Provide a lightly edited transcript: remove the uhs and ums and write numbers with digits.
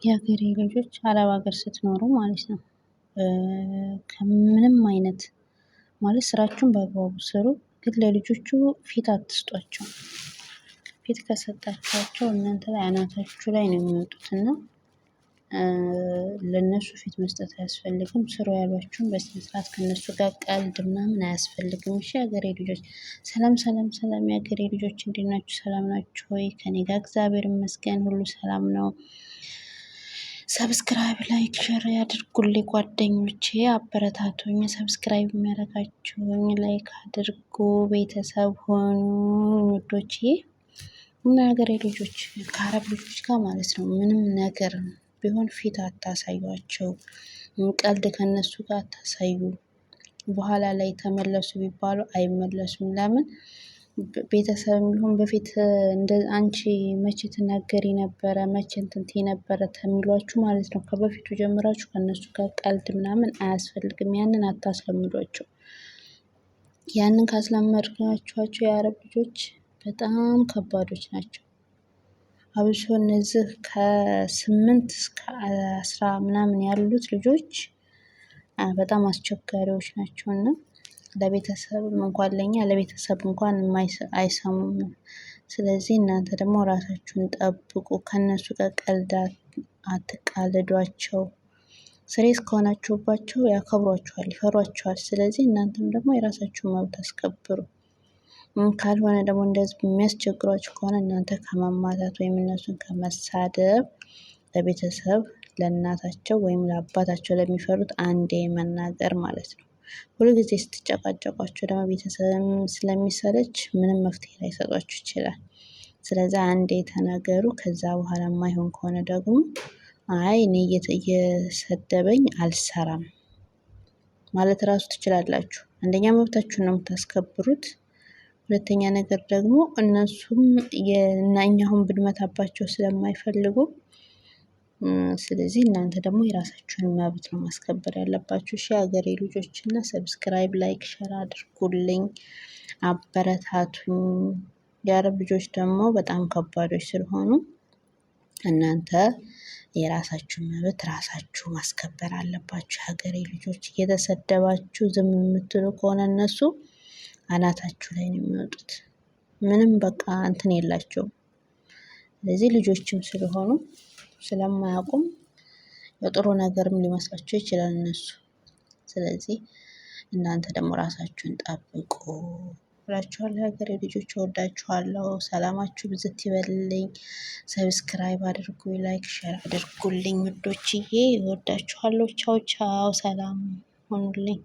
የሀገሬ ልጆች አረብ ሀገር ስትኖሩ ማለት ነው። ከምንም አይነት ማለት ስራችሁን በአግባቡ ስሩ፣ ግን ለልጆቹ ፊት አትስጧቸው። ፊት ከሰጣችኋቸው እናንተ ላይ አናታችሁ ላይ ነው የሚወጡት እና ለእነሱ ፊት መስጠት አያስፈልግም። ስሩ ያሏችሁን በስነ ስርዓት ከእነሱ ጋር ቀልድ ምናምን አያስፈልግም። እሺ የሀገሬ ልጆች፣ ሰላም ሰላም ሰላም። የሀገሬ ልጆች እንዴት ናችሁ? ሰላም ናችሁ ወይ? ከኔ ጋር እግዚአብሔር ይመስገን ሁሉ ሰላም ነው። Subscribe፣ like፣ share ያድርጉልኝ ጓደኞቼ፣ አበረታቱኝ። Subscribe የሚያደርጋችሁኝ like አድርጉ፣ ቤተሰብ ሆኑ ውዶቼ። እና የሀገሬ ልጆች ከአረብ ልጆች ጋር ማለት ነው ምንም ነገር ቢሆን ፊት አታሳዩቸው። ቀልድ ከነሱ ጋር አታሳዩ። በኋላ ላይ ተመለሱ ቢባሉ አይመለሱም። ለምን? ቤተሰብ ቢሆን በፊት እንደ አንቺ መቼ ትናገሪ ነበረ መቼ እንትን ትይ ነበረ ተሚሏችሁ ማለት ነው። ከበፊቱ ጀምራችሁ ከእነሱ ጋር ቀልድ ምናምን አያስፈልግም። ያንን አታስለምዷቸው። ያንን ካስለመድኳቸው የአረብ ልጆች በጣም ከባዶች ናቸው። አብሶ እነዚህ ከ8 እስከ 10 ምናምን ያሉት ልጆች በጣም አስቸጋሪዎች ናቸው። እና ለቤተሰብ እንኳን ለኛ ለቤተሰብ እንኳን አይሰሙም። ስለዚህ እናንተ ደግሞ ራሳችሁን ጠብቁ። ከእነሱ ጋር ቀልድ አትቃልዷቸው። Serious ከሆናችሁባቸው ያከብሯችኋል፣ ይፈሯችኋል። ስለዚህ እናንተም ደግሞ የራሳችሁን መብት አስከብሩ። ካልሆነ ደግሞ እንደዚህ የሚያስቸግሯችሁ ከሆነ እናንተ ከመማታት ወይም እነሱን ከመሳደብ ለቤተሰብ ለእናታቸው ወይም ለአባታቸው ለሚፈሩት አንዴ መናገር ማለት ነው። ሁሉ ጊዜ ስትጨቃጨቋቸው ደግሞ ቤተሰብም ስለሚሰለች ምንም መፍትሄ ላይሰጧችሁ ይችላል። ስለዚህ አንዴ ተናገሩ። ከዛ በኋላ የማይሆን ከሆነ ደግሞ አይ እኔ እየሰደበኝ አልሰራም ማለት እራሱ ትችላላችሁ። አንደኛ መብታችሁን ነው የምታስከብሩት። ሁለተኛ ነገር ደግሞ እነሱም እና እኛ አሁን ብንመታባቸው ስለማይፈልጉ፣ ስለዚህ እናንተ ደግሞ የራሳችሁን መብት ነው ማስከበር ያለባችሁ። እሺ ሀገሬ ልጆች፣ እና subscribe፣ like፣ share አድርጉልኝ፣ አበረታቱኝ። የአረብ ልጆች ደግሞ በጣም ከባዶች ስለሆኑ እናንተ የራሳችሁን መብት ራሳችሁ ማስከበር አለባችሁ። የሀገሬ ልጆች፣ እየተሰደባችሁ ዝም የምትሉ ከሆነ እነሱ አናታችሁ ላይ ነው የሚወጡት። ምንም በቃ እንትን የላቸውም። ስለዚህ ልጆችም ስለሆኑ ስለማያውቁም የጥሩ ነገርም ሊመስላቸው ይችላል እነሱ። ስለዚህ እናንተ ደግሞ ራሳችሁን ጠብቁ እላችኋለሁ። የሀገሬ ልጆች፣ እወዳችኋለሁ። ሰላማችሁ ብዝት ይበልልኝ። Subscribe አድርጉ፣ like፣ share አድርጉልኝ ውዶችዬ፣ እወዳችኋለሁ። ቻው ቻው። ሰላም ሆኑልኝ።